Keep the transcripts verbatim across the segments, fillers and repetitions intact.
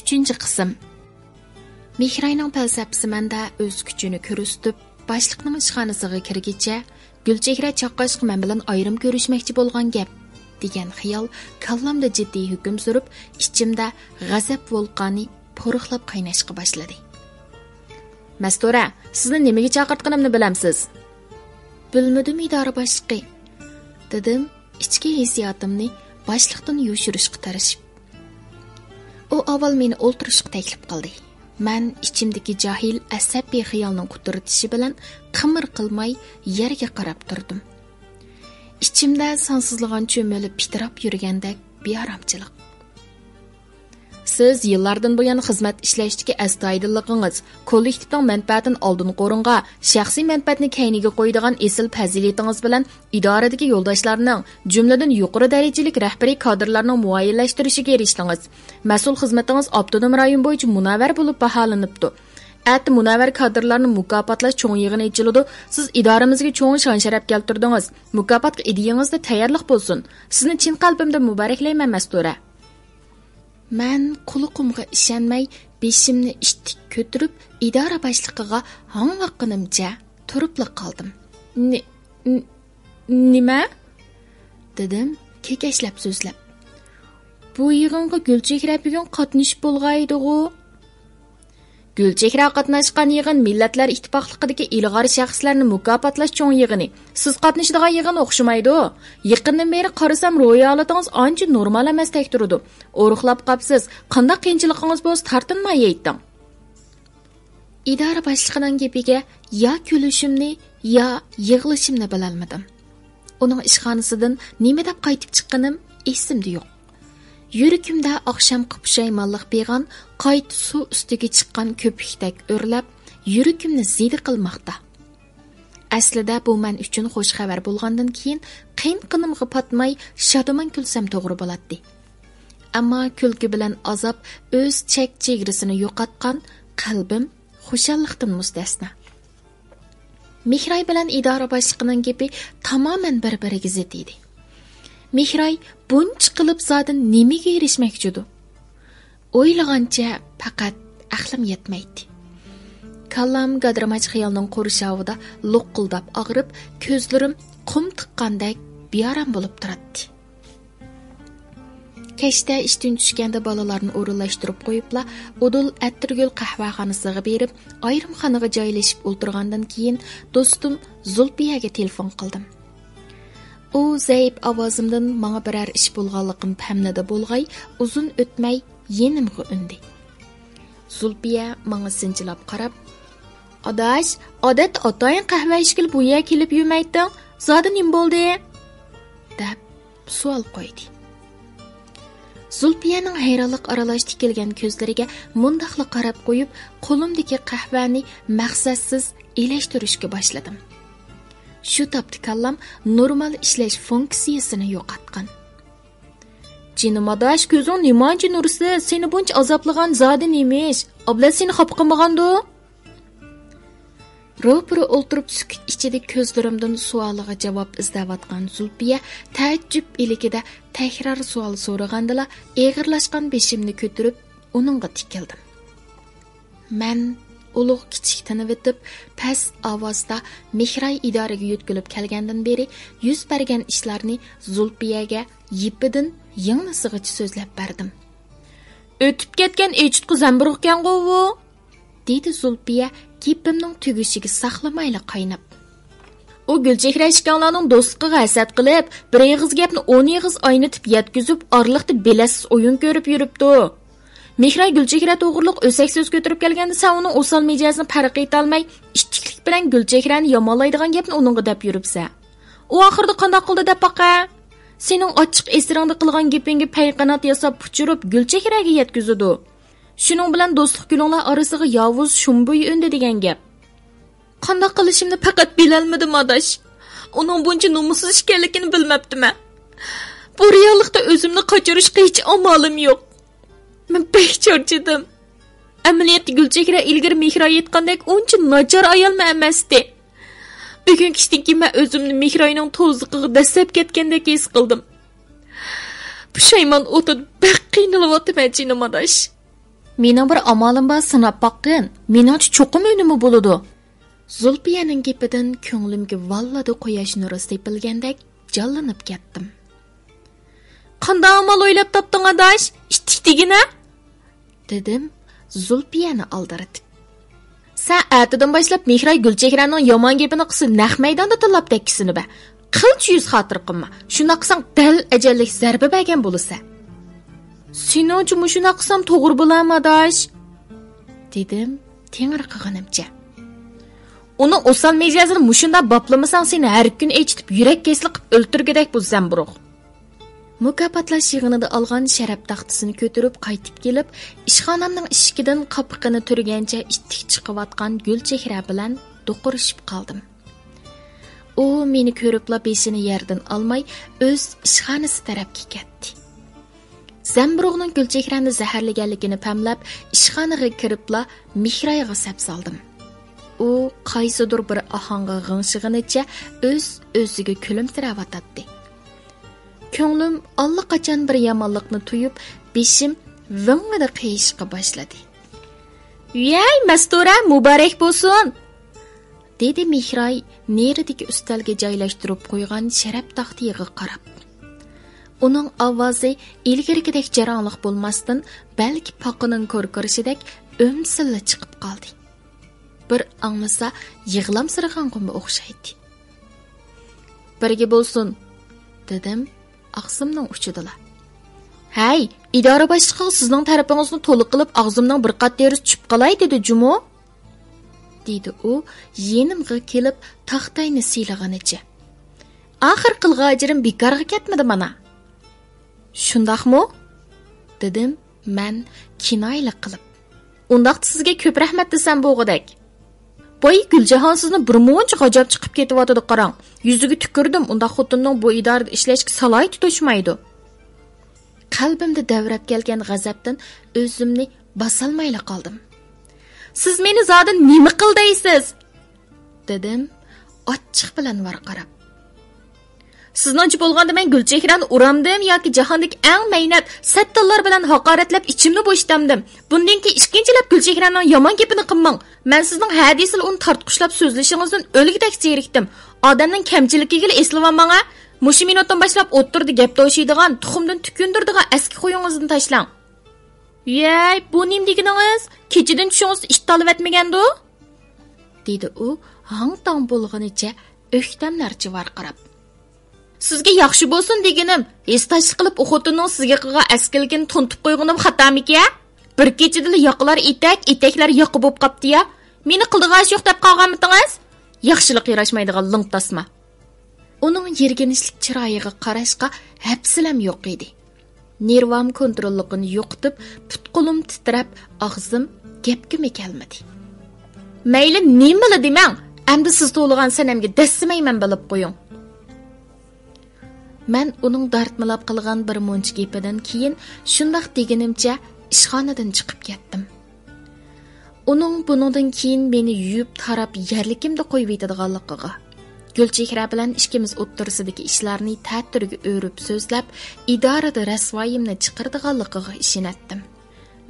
ئۈچىنچى قىسىم. مېھراينىڭ پەلسەپىسى مەندە ئۆز كۈچىنى كۆرسىتىپ، باشلىقنىڭ ئىشخانىسىغا كىرگىچە، گۈلچېھرە چاققاچقا مەن بىلەن ئايرىم كۆرۈشمەكچى بولغان گەپ، دېگەن خىيال كاللامدا جىددىي ھۆكۈم سۈرۈپ، ئىچىمدە غەزەپ ۋولقانى پورۇقلاپ قايناشقا باشلىدى. مەستۇرە، سىزنى نېمىگە چاقىرتقىنىمنى بىلەمسىز؟ بىلمىدىم، ئىدارە باشلىقى، دېدىم ئىچكى ھېسسىياتىمنى باشلىقتىن يوشۇرۇشقا تىرىشىپ. ئۇ ئاۋۋال مېنى ئولتۇرۇشقا تەكلىپ قىلدى. مەن ئىچىمدىكى جاھىل، ئەسەبىي خىيالنىڭ قۇترىتىشى بىلەن قىمىر قىلماي يەرگە قاراپ تۇردۇم. ئىچىمدە سانسىزلىغان چۆمۈلە پىتىراپ يۈرگەندەك بىئارامچىلىق. سىز يىللاردىن بۇيان خىزمەت ئىشلەشتىكى ئەستايىدىللىقىڭىز، كوللېكتىپنىڭ مەنپەئەتىنى ئالدىنقى ئورۇنغا، شەخسىي مەنپەئەتنى كەينىگە قويىدىغان ئېسىل پەزىلىتىڭىز بىلەن ئىدارىدىكى يولداشلارنىڭ، جۈملىدىن يۇقىرى دەرىجىلىك رەھبىرىي كادىرلارنىڭ مۇئەييەنلەشتۈرۈشىگە ئېرىشتىڭىز. مەسئۇل خىزمىتىڭىز ئاپتونوم رايون بويىچە مۇنەۋۋەر بولۇپ باھالىنىپتۇ. ئەتە مۇنەۋۋەر كادىرلارنى مۇكاپاتلاش چوڭ يىغىنى ئېچىلىدۇ. سىز ئىدارىمىزگە چوڭ شان-شەرەپ كەلتۈردىڭىز. مۇكاپاتقا ئىدىيىڭىزدە تەييارلىق بولسۇن. سىزنى چىن قەلبىمدىن مۇبارەكلەيمەن، مەستۇرە. مەن قۇلىقىمغا ئىشەنمەي، بېشىمنى ئىتتىك كۆتۈرۈپ، ئىدارە باشلىقىغا ھاڭۋاققىنىمچە تۇرۇپلا قالدىم. نى-، ن-، نېمە؟ دېدىم كېكەچلەپ سۆزلەپ. بۇ يىغىنغا گۈلچېھرە بۈگۈن قاتنىشىپ بولغايدىغۇ؟ گۈلچېھرە قاتناشقان يىغىن مىللەتلەر ئىتتىپاقلىقىدىكى ئىلغار شەخسلەرنى مۇكاپاتلاش چوڭ يىغىنى. سىز قاتنىشىدىغان يىغىن ئوخشىمايدۇ. يېقىندىن بېرى قارىسام، روھىي ھالىتىڭىز ئانچە نورمال ئەمەستەك تۇرىدۇ. ئورۇقلاپ قاپسىز. قانداق قىيىنچىلىقىڭىز بولسا تارتىنماي ئېيتىڭ. ئىدارە باشلىقىنىڭ گېپىگە يا كۈلۈشۈمنى، يا يىغلىشىمنى بىلەلمىدىم. ئۇنىڭ ئىشخانىسىدىن نېمە دەپ قايتىپ چىققىنىم ئېسىمدە يوق. يۈرىكىمدە ئاخشامقى پۇشايمانلىق پىغان قايتا سۇ ئۈستىگە چىققان كۆپۈكتەك ئۆرلەپ، يۈرىكىمنى زېدە قىلماقتا. ئەسلىدە بۇ مەن ئۈچۈن خوش خەۋەر بولغاندىن كېيىن، قىن قىنىمغا پاتماي شادىمان كۈلسەم توغرا بولاتتى. ئەمما كۈلكە بىلەن ئازاب ئۆز چەك چېگرىسىنى يوقاتقان، قەلبىم خۇشاللىقتىن مۇستەسنا. مېھراي بىلەن ئىدارە باشلىقىنىڭ گېپى تامامەن بىر-بىرىگە زىت ئىدى. مېھراي بۇنچە قىلىپ زادى نېمىگە ئېرىشمەكچىدۇ؟ ئويلىغانچە پەقەت ئەقلىم يەتمەيتتى. كاللام گادىرماچ خىيالنىڭ قورشاۋىدا لوققۇلداپ ئاغرىپ، كۆزلىرىم قۇم تىققاندەك بىئارام بولۇپ تۇراتتى. كەچتە ئىشتىن چۈشكەندە بالىلارنى ئورۇنلاشتۇرۇپ قويۇپلا، ئۇدۇل ئەتىرگۈل قەھۋەخانىسىغا بېرىپ، ئايرىم خانىغا جايلىشىپ ئولتۇرغاندىن كېيىن، دوستۇم زۇلپىيەگە تېلېفون قىلدىم. ئۇ زەئىپ ئاۋازىمدىن ماڭا بىرەر ئىش بولغانلىقىنى پەملىدى بولغاي، ئۇزۇن ئۆتمەي يېنىمغا ئۈندى. زۇلپىيە ماڭا سىنچىلاپ قاراپ، «ئاداش، ئادەتتە ئاتايىن قەھۋە ئىچكىلى بۇ يەرگە كېلىپ يۈرمەيتتىڭ، زادى نېمە بولدى؟» دەپ سوئال قويدى. زۇلپىيەنىڭ ھەيرانلىق ئارىلاش تىكىلگەن كۆزلىرىگە مۇنداقلا قاراپ قويۇپ، قولۇمدىكى قەھۋەنى مەقسەتسىز ئىلەشتۈرۈشكە باشلىدىم. شۇ تاپتا كاللام نورمال ئىشلەش فۇنكسىيىسىنى يوقاتقان. «جېنىم ئاداش، كۆزۈڭ نېمانچە نۇرسىز، سېنى بۇنچە ئازابلىغان زادى نېمە ئىش؟ ئابلەت سېنى خاپا قىلمىغاندۇ؟» روپىرى ئولتۇرۇپ سۈكۈت ئىچىدە كۆزلىرىمدىن سوئالىغا جاۋاب ئىزدەۋاتقان زۇلپىيە تەئەججۈپ ئىلكىدە تەكرار سوئال سورىغاندىلا ئېغىرلاشقان بېشىمنى كۆتۈرۈپ ئۇنىڭغا تىكىلدىم. مەن ئۇلۇغ كىچىك تىنىۋېتىپ، پەس ئاۋازدا مېھراي ئىدارىگە يۆتكىلىپ كەلگەندىن بېرى يۈز بەرگەن ئىشلارنى زۇلپىيەگە يىپىدىن يىڭنىسىغىچە سۆزلەپ بەردىم. «ئۆتۈپ كەتكەن ئېچىتقۇ زەمبۇرۇغكەنغۇ ئۇ؟» دېدى زۇلپىيە گېپىمنىڭ تۈگىشىگە ساقلىمايلا قايناپ. «ئۇ گۈلچېھرە ئىككىڭلارنىڭ دوستلۇقىغا ھەسەت قىلىپ، بىر ئېغىز گەپنى ئون ئېغىز ئاينىتىپ يەتكۈزۈپ، ئارىلىقتا بېلەتسىز ئويۇن كۆرۈپ يۈرۈپتۇ. مېھراي گۈلچېھرە توغرۇلۇق ئۆسەك سۆز كۆتۈرۈپ كەلگەندە، سەن ئۇنىڭ ئوسال مىجەزىنى پەرق ئېتەلمەي، ئىتتىكلىك بىلەن گۈلچېھرەنى يامانلايدىغان گەپنى ئۇنىڭغا دەپ يۈرۈپسەن. ئۇ ئاخىرىدا قانداق قىلدى دەپ باقە؟ سېنىڭ ئاچچىق ئېسىرىڭدە قىلغان گېپىڭگە پەيقانات ياساپ، پۇچۇرۇپ، گۈلچېھرەگە يەتكۈزىدۇ. شۇنىڭ بىلەن دوستلۇق گۈلۈڭلار ئارىسىغا ياۋۇز شۇمبۇي ئۈندى دېگەن گەپ.» قانداق قىلىشىمنى پەقەت بىلەلمىدىم، ئاداش. ئۇنىڭ بۇنچە نومۇسسىز ئىكەنلىكىنى بىلمەپتىمەن. بۇ رېئاللىقتا ئۆزۈمنى قاچۇرۇشقا ھېچ ئامالىم يوق. مەن بەك چارچىدىم. ئەمەلىيەتتە گۈلچېھرە ئىلگىرى مېھراي ئېيتقاندەك ئۇنچە ناچار ئايالمۇ ئەمەستى. بۈگۈنكى ئىشتىن كېيىن مەن ئۆزۈمنى مېھراينىڭ توزىقىغا دەسسەپ كەتكەندەك ھېس قىلدىم. پۇشايمان ئوتىدا بەك قىينىلىۋاتىمەن، جېنىم ئاداش. مېنىڭ بىر ئامالىم بار، سىناپ باققىن. مېنىڭچە چوقۇم ئۈنۈمى بولىدۇ. زۇلپىيەنىڭ گېپىدىن كۆڭلۈمگە ۋاللىدا قۇياش نۇرى سېپىلگەندەك جانلىنىپ كەتتىم. قانداق ئامال ئويلاپ تاپتىڭ، ئاداش؟ ئىتتىك دېگىنە؟ دېدىم زۇلپىيەنى ئالدىرىتىپ. سەن ئەتىدىن باشلاپ مېھراي گۈلچېھرەنىڭ يامان گېپىنى قىلسا، نەق مەيداندا تىللاپ تەگكۈسىنى بەر. قىلچە يۈز خاتىرە قىلما. شۇنداق قىلساڭ، دەل ئەجەللىك زەربە بەرگەن بولىسەن. سېنىڭچە مۇشۇنداق قىلسام توغرا بولامدۇ، ئاداش؟ دېدىم تېڭىرقىغىنىمچە. ئۇنىڭ ئوسال مىجەزىنى مۇشۇنداق باپلىمىساڭ، سېنى ھەر كۈنى ئېچىتىپ، يۈرەك كېسىلى قىلىپ ئۆلتۈرگۈدەك بۇ زەمبۇرۇغ. مۇكاپاتلاش يىغىنىدا ئالغان شەرەپ تاختىسىنى كۆتۈرۈپ قايتىپ كېلىپ، ئىشخانامنىڭ ئىشىكىدىن قاپىقىنى تۈرگەنچە ئىتتىك چىقىۋاتقان گۈلچېھرە بىلەن دوقۇرۇشۇپ قالدىم. ئۇ مېنى كۆرۈپلا بېشىنى يەردىن ئالماي، ئۆز ئىشخانىسى تەرەپكە كەتتى. زەمبۇرۇغنىڭ گۈلچېھرەنى زەھەرلىگەنلىكىنى پەملەپ، ئىشخانىغا كىرىپلا مېھرايغا سەپ سالدىم. ئۇ قايسىدۇر بىر ئاھاڭغا غىڭشىغىنىچە ئۆز-ئۆزىگە كۈلۈمسىرەۋاتاتتى. كۆڭلۈم ئاللىقاچان بىر يامانلىقنى تۇيۇپ، بېشىم ۋىڭڭىدە قېيىشقا باشلىدى. ۋىيەي، مەستۇرە، مۇبارەك بولسۇن! دېدى مېھراي نېرىدىكى ئۈستەلگە جايلاشتۇرۇپ قويغان شەرەپ تاختىيىغا قاراپ. ئۇنىڭ ئاۋازى ئىلگىرىكىدەك جاراڭلىق بولماستىن، بەلكى پاقىنىڭ كوركىرىشىدەك ئۈمسىللا چىقىپ قالدى. بىر ئاڭلىسا يىغلامسىرىغانغىمۇ ئوخشايتتى. بىرگە بولسۇن، دېدىم ئاغزىمنىڭ ئۇچىدىلا. ھەي، ئىدارە باشلىقىغا سىزنىڭ تەرىپىڭىزنى تولا قىلىپ، ئاغزىمنىڭ بىر قات تېرىسى چۈشۈپ قالاي دېدى جۇمۇ، دېدى ئۇ يېنىمغا كېلىپ تاختاينى سىيلىغىنىچە. ئاخىر قىلغان ئەجرىم بىكارغا كەتمىدى مانا. شۇنداقمۇ؟ دېدىم مەن كىنايىلىك قىلىپ. ئۇنداقتا سىزگە كۆپ رەھمەت دېسەم بولغۇدەك. باي گۈلجاھان سىزنى بىر مۇنچە غاجاپ چىقىپ كېتىۋاتىدۇ قاراڭ. يۈزىگە تۈكۈردۈم، ئۇنداق خوتۇننىڭ بۇ ئىدارىدە ئىشلەشكە سالاھىيىتى توشمايدۇ. قەلبىمدە دەۋرەپ كەلگەن غەزەپتىن ئۆزۈمنى باسالمايلا قالدىم. سىز مېنى زادى نېمە قىل دەيسىز؟ دېدىم ئاچچىق بىلەن ۋارقىراپ. سىزنىڭچە بولغاندا مەن گۈلچېھرەنى ئۇرامدىم ياكى جاھاندىكى ئەڭ مەينەت سەتتاللار بىلەن ھاقارەتلەپ ئىچىمنى بوشىتامدىم؟ بۇندىن كېيىن ئىككىنچىلەپ گۈلچېھرەنىڭ يامان گېپىنى قىلماڭ. مەن سىزنىڭ ھە دېسىلا ئۇنى تارتقۇشلاپ سۆزلىشىڭىزدىن ئۆلگۈدەك زېرىكتىم. ئادەمنىڭ كەمچىلىكىگىلا ئېسىلىۋالماڭ ھە. مۇشۇ مىنۇتتىن باشلاپ ئوتتۇرىدا گەپ توشۇيدىغان، تۇخۇمدىن تۈكۈندۈرىدىغان ئەسكى خۇيىڭىزنى تاشلاڭ. يەي، بۇ نېمە دېگىنىڭىز؟ كېچىدىن چۈشىڭىزدە ئىت تالىۋەتمىگەندۇ؟ دېدى ئۇ ھاڭ-تاڭ بولغىنىچە ئۆكتەملەرچە ۋارقىراپ. سىزگە ياخشى بولسۇن دېگىنىم، ھېسداشلىق قىلىپ ئۇ خوتۇننىڭ سىزگە قىلغان ئەسكىلىكىنى تونۇتۇپ قويغىنىم خاتامىكەن؟ بىر كېچىدىلا ياقىلار ئېتەك، ئېتەكلەر ياقا بولۇپ قاپتۇ يا. مېنى قىلىدىغان ئىش يوق دەپ قالغانمىتىڭىز؟ ياخشىلىق ياراشمايدىغان لىڭ تاسما. ئۇنىڭ يىرگىنچلىك چىرايىغا قاراشقا ھەپسىلەم يوق ئىدى. نېرۋام كونتروللۇقىنى يوقىتىپ، پۇت-قولۇم تىترەپ، ئاغزىم گەپكىمۇ كەلمىدى. مەيلى نېمىلا دېمەڭ، ئەمدى سىز توۋلىغان سەنەمگە دەسسىمەيمەن، بىلىپ قويۇڭ. مەن ئۇنىڭ دارتمىلاپ قىلغان بىر مۇنچە گېپىدىن كېيىن شۇنداق دېگىنىمچە ئىشخانىدىن چىقىپ كەتتىم. ئۇنىڭ بۇنىڭدىن كېيىن مېنى يۇيۇپ تاراپ يەرلىكىمدە قويۇۋېتىدىغانلىقىغا، گۈلچېھرە بىلەن ئىككىمىز ئوتتۇرىسىدىكى ئىشلارنى تەتۈرگە ئۆرۈپ سۆزلەپ، ئىدارىدە رەسۋايىمنى چىقىرىدىغانلىقىغا ئىشىنەتتىم.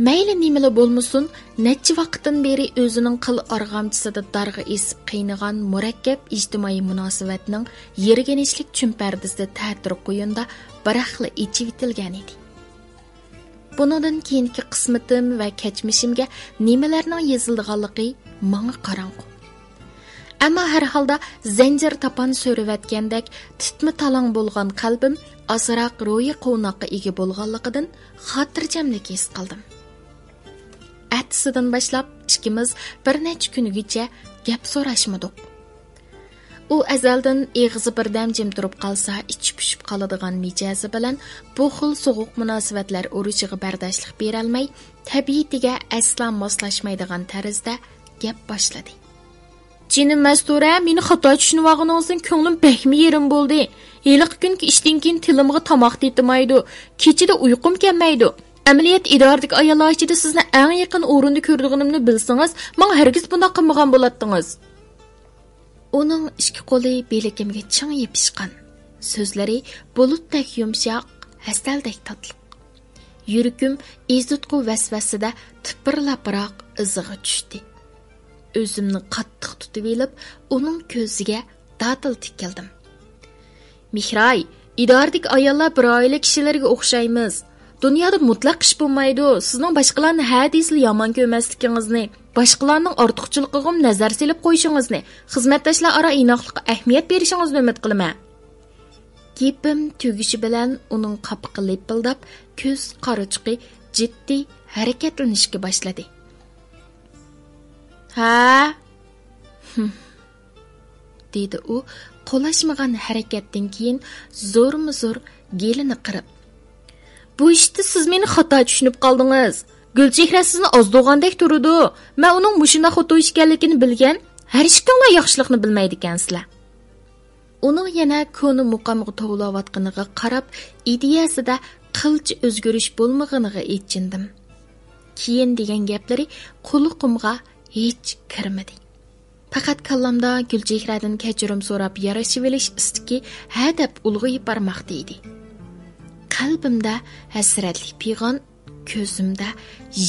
مەيلى نېمىلا بولمىسۇن، نەچچە ۋاقىتتىن بېرى ئۆزىنىڭ قىل ئارغامچىسىدا دارغا ئېسىپ قىينىغان مۇرەككەپ ئىجتىمائىي مۇناسىۋەتنىڭ يىرگىنچلىك چۈمپەردىسى تەتۈر قويۇندا بىراقلا ئېچىۋېتىلگەنىدى. بۇنىڭدىن كېيىنكى قىسمىتىم ۋە كەچمىشىمگە نېمىلەرنىڭ يېزىلىدىغانلىقى ماڭا قاراڭغۇ. ئەمما ھەر ھالدا زەنجىر تاپان سۆرىۋەتكەندەك تىتما تالاڭ بولغان قەلبىم ئازراق روھىي قوناققا ئىگە بولغانلىقىدىن خاتىرجەملىك ھېس قىلدىم. ئەتىسىدىن باشلاپ ئىككىمىز بىر نەچچە كۈنگىچە گەپ سوراشمىدۇق. ئۇ ئەزەلدىن ئېغىزى بىردەم جىم تۇرۇپ قالسا، ئىچى پۇشۇپ قالىدىغان مىجەزى بىلەن بۇ خىل سوغۇق مۇناسىۋەتلەر ئۇرۇشىغا بەرداشلىق بېرەلمەي، تەبىئىتىگە ئەسلا ماسلاشمايدىغان تەرزدە گەپ باشلىدى. جېنىم مەستۇرە، مېنى خاتا چۈشىنىۋالغىنىڭىزدىن كۆڭلۈم بەكمۇ يېرىم بولدى. ھېلىقى كۈنكى ئىشتىن كېيىن تىلىمغا تاماق تېتىمايدۇ، كېچىدە ئۇيقۇم كەلمەيدۇ. ئەمەلىيەتتە ئىدارىدىكى ئاياللار ئىچىدە سىزنى ئەڭ يېقىن ئورۇندا كۆرىدىغىنىمنى بىلسىڭىز، ماڭا ھەرگىز بۇنداق قىلمىغان بولاتتىڭىز. ئۇنىڭ ئىككى قولى بىلىكىمگە چىڭ يېپىشقان. سۆزلىرى بۇلۇتتەك يۇمشاق، ھەسەلدەك تاتلىق. يۈرىكىم ئېزىتقۇ ۋەسۋەسىدە تىپىرلاپراق ئىزىغا چۈشتى. ئۆزۈمنى قاتتىق تۇتۇۋېلىپ، ئۇنىڭ كۆزىگە دادىل تىكىلدىم. مېھراي، ئىدارىدىكى ئاياللار بىر ئائىلە كىشىلىرىگە ئوخشايمىز. دۇنيادا مۇتلەق ئىش بولمايدۇ، سىزنىڭ باشقىلارنى ھە دېسىلا يامان كۆرمەسلىكىڭىزنى، باشقىلارنىڭ ئارتۇقچىلىقىغىمۇ نەزەر سېلىپ قويۇشىڭىزنى، خىزمەتداشلار ئارا ئىناقلىققا ئەھمىيەت بېرىشىڭىزنى ئۈمىد قىلىمەن. گېپىم تۈگىشى بىلەن ئۇنىڭ قاپىقى لىپىلداپ، كۆز قارىچۇقى جىددىي ھەرىكەتلىنىشكە باشلىدى. ھە؟ ھىم. دېدى ئۇ قولاشمىغان ھەرىكەتتىن كېيىن زورمۇ زور گېلىنى قىرىپ. بۇ ئىشتا سىز مېنى خاتا چۈشىنىپ قالدىڭىز. گۈلچېھرە سىزنى ئازدۇرغاندەك تۇرىدۇ. مەن ئۇنىڭ مۇشۇنداق خوتۇن ئىكەنلىكىنى بىلگەن، ھەر ئىككىڭلار ياخشىلىقنى بىلمەيدىكەنسىلەر. ئۇنىڭ يەنە كونا مۇقامغا توۋلاۋاتقىنىغا قاراپ، ئىدىيەسىدە قىلچە ئۆزگىرىش بولمىغىنىغا ئېچىندىم. كېيىن دېگەن گەپلىرى قۇلىقىمغا ھېچ كىرمىدى. پەقەت كاللامدا گۈلچېھرەدىن كەچۈرۈم سوراپ يارىشىۋېلىش ئىستىكى ھە دەپ ئۇلغىيىپ بارماقتا ئىدى. قەلبىمدە ھەسرەتلىك پىغان، كۆزۈمدە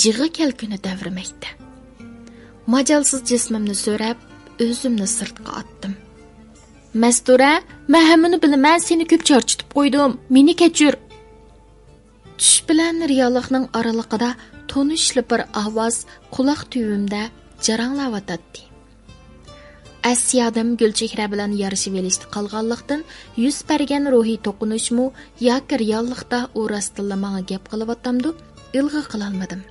يىغا كەلكۈنى دەۋرىمەكتە. ماجالسىز جىسمىمنى سۆرەپ، ئۆزۈمنى سىرتقا ئاتتىم. مەستۇرە، مەن ھەممىنى بىلىمەن، سېنى كۆپ چارچىتىپ قويدۇم، مېنى كەچۈر. چۈش بىلەن رېئاللىقنىڭ ئارىلىقىدا تونۇشلا بىر ئاۋاز قۇلاق تۈۋىمدە جاراڭلاۋاتاتتى. ئەس-يادىم گۈلچېھرە بىلەن يارىشىۋېلىشتا قالغانلىقتىن، يۈز بەرگەن روھىي توقۇنۇشمۇ ياكى رېئاللىقتا ئۇ راستتىنلا ماڭا گەپ قىلىۋاتامدۇ، ئىلغا قىلالمىدىم.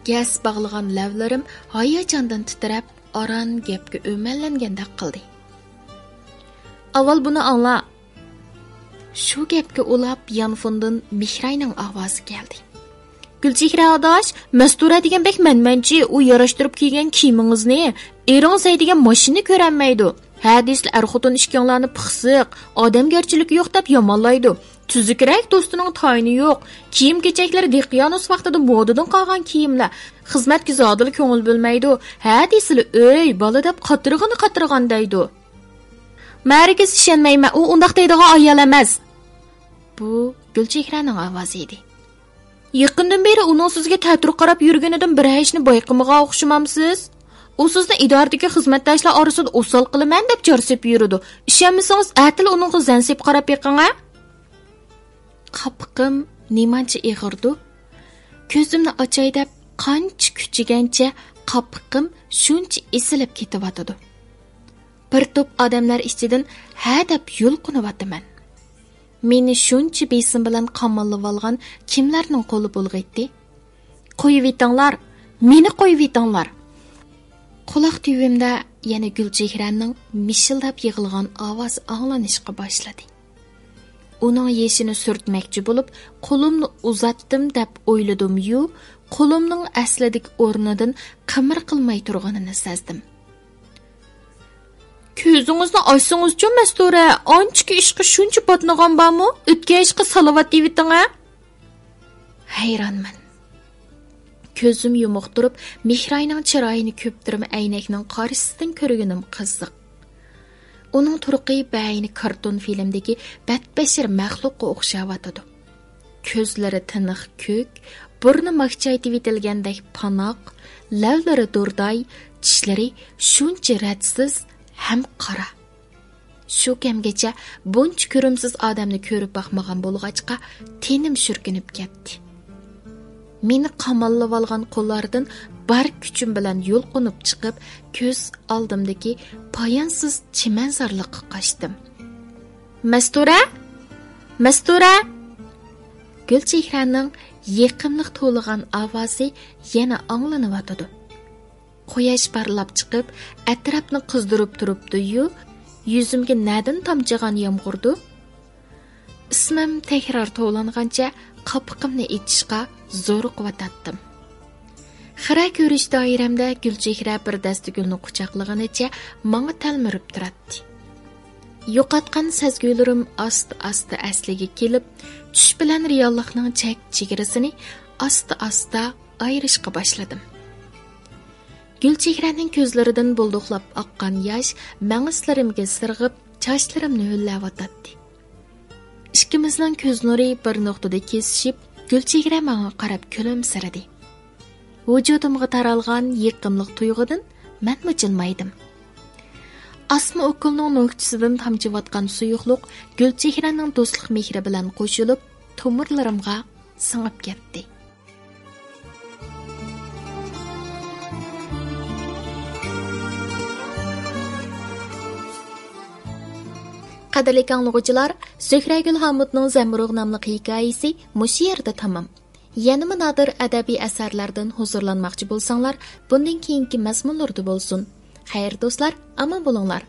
گەس باغلىغان لەۋلىرىم ھاياجاندىن تىترەپ، ئاران گەپكە ئۆمەللەنگەندەك قىلدى. ئاۋۋال بۇنى ئاڭلا. شۇ گەپكە ئۇلاپ يانفوندىن مېھراينىڭ ئاۋازى كەلدى. گۈلچېھرە ئاداش، مەستۇرە دېگەن بەك مەنمەنچى، ئۇ ياراشتۇرۇپ كىيگەن كىيىمىڭىزنى، ئېرىڭىز ھەيدىگەن ماشىنىنى كۆرەلمەيدۇ. ھە دېسىلا ئەر-خوتۇن ئىككىڭلارنى پىخسىق، ئادەمگەرچىلىكى يوق دەپ يامانلايدۇ. تۈزۈكرەك دوستىنىڭ تايىنى يوق. كىيىم-كېچەكلىرى دېقىيانۇس ۋاقتىدا مودىدىن قالغان كىيىملەر. خىزمەتكە زادىلا كۆڭۈل بۆلمەيدۇ. ھە دېسىلا ئۆي، بالا دەپ قاترىغىنى قاترىغان دەيدۇ. مەرىكىز، ئىشەنمەيمەن، ئۇ ئۇنداق دەيدىغان ئايال ئەمەس. بۇ گۈلچېھرەنىڭ ئاۋازى ئىدى. يېقىندىن بېرى ئۇنىڭ سىزگە تەتۈر قاراپ يۈرگىنىدىن بىر ھەشنى بايقىمىغان ئوخشىمامسىز؟ ئۇ سىزنى ئىدارىدىكى خىزمەتداشلار ئارىسىدا ئوسال قىلىمەن دەپ جار سېلىپ يۈرىدۇ. ئىشەنمىسىڭىز، ئەتىلا ئۇنىڭغا زەن سېلىپ قاراپ بېقىڭ ھە. قاپىقىم نېمانچە ئېغىردۇ؟ كۆزۈمنى ئاچاي دەپ قانچە كۈچىگەنچە قاپىقىم شۇنچە ئېسىلىپ كېتىۋاتىدۇ. بىر توپ ئادەملەر ئىچىدىن ھە دەپ يۇلقۇنۇۋاتىمەن. مېنى شۇنچە بېسىم بىلەن قاماللىۋالغان كىملەرنىڭ قولى بولغىيتتى؟ قويۇۋېتىڭلار، مېنى قويۇۋېتىڭلار! قۇلاق تۈۋىمدە يەنە گۈلچېھرەنىڭ مىشىلداپ يىغلىغان ئاۋازى ئاڭلىنىشقا باشلىدى. ئۇنىڭ يېشىنى سۈرتمەكچى بولۇپ، قولۇمنى ئۇزاتتىم دەپ ئويلىدىميۇ، قولۇمنىڭ ئەسلىدىكى ئورنىدىن قىمىر قىلماي تۇرغىنىنى سەزدىم. كۆزىڭىزنى ئاچسىڭىزچۇ، مەستۇرە، ئانچىكى ئىشقا شۇنچە پاتنىغان بارمۇ؟ ئۆتكەن ئىشقا سالاۋات دېيىۋېتىڭە. ھەيرانمەن. كۆزۈم يۇمۇق تۇرۇپ، مېھراينىڭ چىرايىنى كۆپتۈرمە ئەينەكنىڭ قارشىسىدىن كۆرگىنىم قىزىق. ئۇنىڭ تۇرقى بەئەينى كارتون فىلىمدىكى بەتبەشىرە مەخلۇققا ئوخشاۋاتىدۇ. كۆزلىرى تىنىق كۆك، بۇرنى ماكچايتىۋېتىلگەندەك پاناق، لەۋلىرى دۇرداي، چىشلىرى شۇنچە رەتسىز ھەم قارا. شۇ كەمگىچە بۇنچە كۆرۈمسىز ئادەمنى كۆرۈپ باقمىغان بولغاچقا، تېنىم شۈركۈنۈپ كەتتى. مېنى قاماللىۋالغان قوللاردىن بار كۈچۈم بىلەن يۇلقۇنۇپ چىقىپ، كۆز ئالدىمدىكى پايانسىز چىمەنزارلىققا قاچتىم. مەستۇرە! مەستۇرە! گۈلچېھرەنىڭ يېقىملىق توۋلىغان ئاۋازى يەنە ئاڭلىنىۋاتىدۇ. قۇياش پارلاپ چىقىپ، ئەتراپنى قىزدۇرۇپ تۇرۇپتۇ-يۇ، يۈزۈمگە نەدىن تامچىغان يامغۇردۇ؟ ئىسمىم تەكرار توۋلانغانچە قاپىقىمنى ئېچىشقا زورۇقۇۋاتاتتىم. خىرە كۆرۈش دائىرەمدە گۈلچېھرە بىر دەستە گۈلنى قۇچاقلىغىنىچە ماڭا تەلمۈرۈپ تۇراتتى. يوقاتقان سەزگۈلىرىم ئاستا-ئاستا ئەسلىگە كېلىپ، چۈش بىلەن رېئاللىقنىڭ چەك-چېگرىسىنى ئاستا-ئاستا ئايرىشقا باشلىدىم. گۈلچېھرەنىڭ كۆزلىرىدىن بۇلدۇقلاپ ئاققان ياش مەڭزىلىرىمگە سىرغىپ، چاچلىرىمنى ھۆللەۋاتاتتى. ئىككىمىزنىڭ كۆز نۇرى بىر نۇقتىدا كېسىشىپ، گۈلچېھرە ماڭا قاراپ كۈلۈمسىرىدى. ۋۇجۇدۇمغا تارالغان يېقىملىق تۇيغۇدىن مەنمۇ جىلمايدىم. ئاسما ئوكۇلنىڭ نۆكچىسىدىن تامچىۋاتقان سۇيۇقلۇق گۈلچېھرەنىڭ دوستلۇق مېھرى بىلەن قوشۇلۇپ، تومۇرلىرىمغا سىڭىپ كەتتى. قەدىرلىك ئاڭلىغۇچىلار، زۆھرەگۈل ھامۇتنىڭ زەمبۇرۇغ ناملىق ھېكايىسى مۇشۇ يەردە تامام. يەنىمۇ نادىر ئەدەبىي ئەسەرلەردىن ھۇزۇرلانماقچى بولساڭلار، بۇندىن كېيىنكى مەزمۇنلىرىدا بولسۇن. خەير دوستلار، ئامان بولۇڭلار.